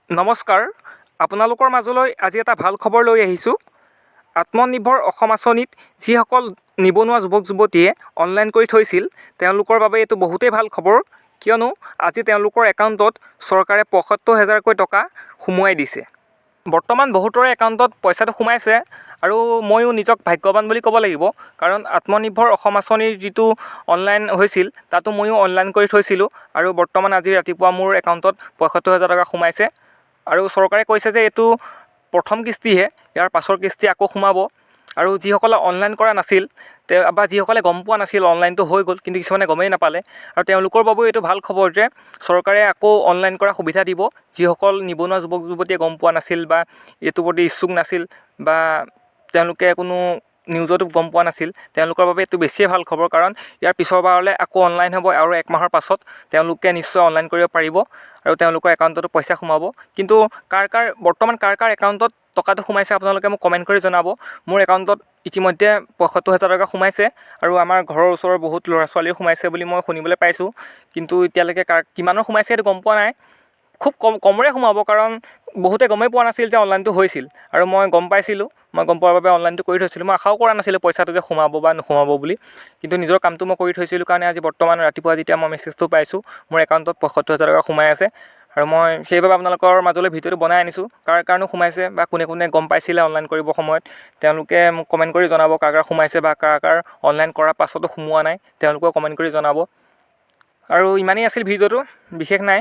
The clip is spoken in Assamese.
নমস্কাৰ, আপোনালোকৰ মাজলৈ আজি এটা ভাল খবৰ লৈ আহিছোঁ। আত্মনিৰ্ভৰ অসম আঁচনিত যিসকল নিবনুৱা যুৱক যুৱতীয়ে অনলাইন কৰি থৈছিল, তেওঁলোকৰ বাবে এইটো বহুতেই ভাল খবৰ। কিয়নো আজি তেওঁলোকৰ একাউণ্টত চৰকাৰে 75 হেজাৰকৈ টকা সোমোৱাই দিছে। বৰ্তমান বহুতৰে একাউণ্টত পইচাটো সোমাইছে আৰু ময়ো নিজক ভাগ্যৱান বুলি ক'ব লাগিব। কাৰণ আত্মনিৰ্ভৰ অসম আঁচনিৰ যিটো অনলাইন হৈছিল, তাতো ময়ো অনলাইন কৰি থৈছিলোঁ আৰু বৰ্তমান আজি ৰাতিপুৱা মোৰ একাউণ্টত 75 হাজাৰ টকা সোমাইছে। আৰু চৰকাৰে কৈছে যে এইটো প্ৰথম কিস্তিহে, ইয়াৰ পাছৰ কিস্তি আকৌ সোমাব। আৰু যিসকলে অনলাইন কৰা নাছিল বা যিসকলে গম পোৱা নাছিল, অনলাইনটো হৈ গ'ল কিন্তু কিছুমানে গমেই নাপালে আৰু তেওঁলোকৰ বাবেও এইটো ভাল খবৰ যে চৰকাৰে আকৌ অনলাইন কৰা সুবিধা দিব। যিসকল নিবনুৱা যুৱক যুৱতীয়ে গম পোৱা নাছিল বা এইটোৰ প্ৰতি ইচ্ছুক নাছিল বা তেওঁলোকে কোনো নিউজতো গম পোৱা নাছিল, তেওঁলোকৰ বাবে এইটো বেছিয়ে ভাল খবৰ। কাৰণ ইয়াৰ পিছৰবাৰলৈ আকৌ অনলাইন হ'ব আৰু এক মাহৰ পাছত তেওঁলোকে নিশ্চয় অনলাইন কৰিব পাৰিব আৰু তেওঁলোকৰ একাউণ্টতো পইচা সোমাব। কিন্তু কাৰ কাৰ বৰ্তমান কাৰ কাৰ একাউণ্টত টকাটো সোমাইছে, আপোনালোকে মোক কমেণ্ট কৰি জনাব। মোৰ একাউণ্টত ইতিমধ্যে 75 হাজাৰ টকা সোমাইছে আৰু আমাৰ ঘৰৰ ওচৰৰ বহুত ল'ৰা ছোৱালীও সোমাইছে বুলি মই শুনিবলৈ পাইছোঁ। কিন্তু এতিয়ালৈকে কাৰ কিমানৰ সোমাইছে সেইটো গম পোৱা নাই। খুব কম কমৰে সোমাব, কাৰণ বহুতে গমেই পোৱা নাছিল যে অনলাইনটো হৈছিল। আৰু মই গম পাইছিলোঁ। মই গম পোৱাৰ বাবে অনলাইনটো কৰি থৈছিলোঁ। মই আশাও কৰা নাছিলোঁ পইচাটো যে সোমাব বা নোসোমাব বুলি। কিন্তু নিজৰ কামটো মই কৰি থৈছিলোঁ কাৰণে আজি বৰ্তমান ৰাতিপুৱা যেতিয়া মই মেছেজটো পাইছোঁ, মোৰ একাউণ্টত 75 হাজাৰ টকা সোমাই আছে আৰু মই সেইবাবে আপোনালোকৰ মাজলৈ ভিডিঅ'টো বনাই আনিছোঁ। কাৰ কাৰনো সোমাইছে বা কোনে কোনে গম পাইছিলে অনলাইন কৰিবৰ সময়ত, তেওঁলোকে মোক কমেণ্ট কৰি জনাব কাৰ কাৰ সোমাইছে বা কাৰ কাৰ অনলাইন কৰাৰ পাছতো সোমোৱা নাই, তেওঁলোকেও কমেণ্ট কৰি জনাব। আৰু ইমানেই আছিল ভিডিঅ'টো, বিশেষ নাই।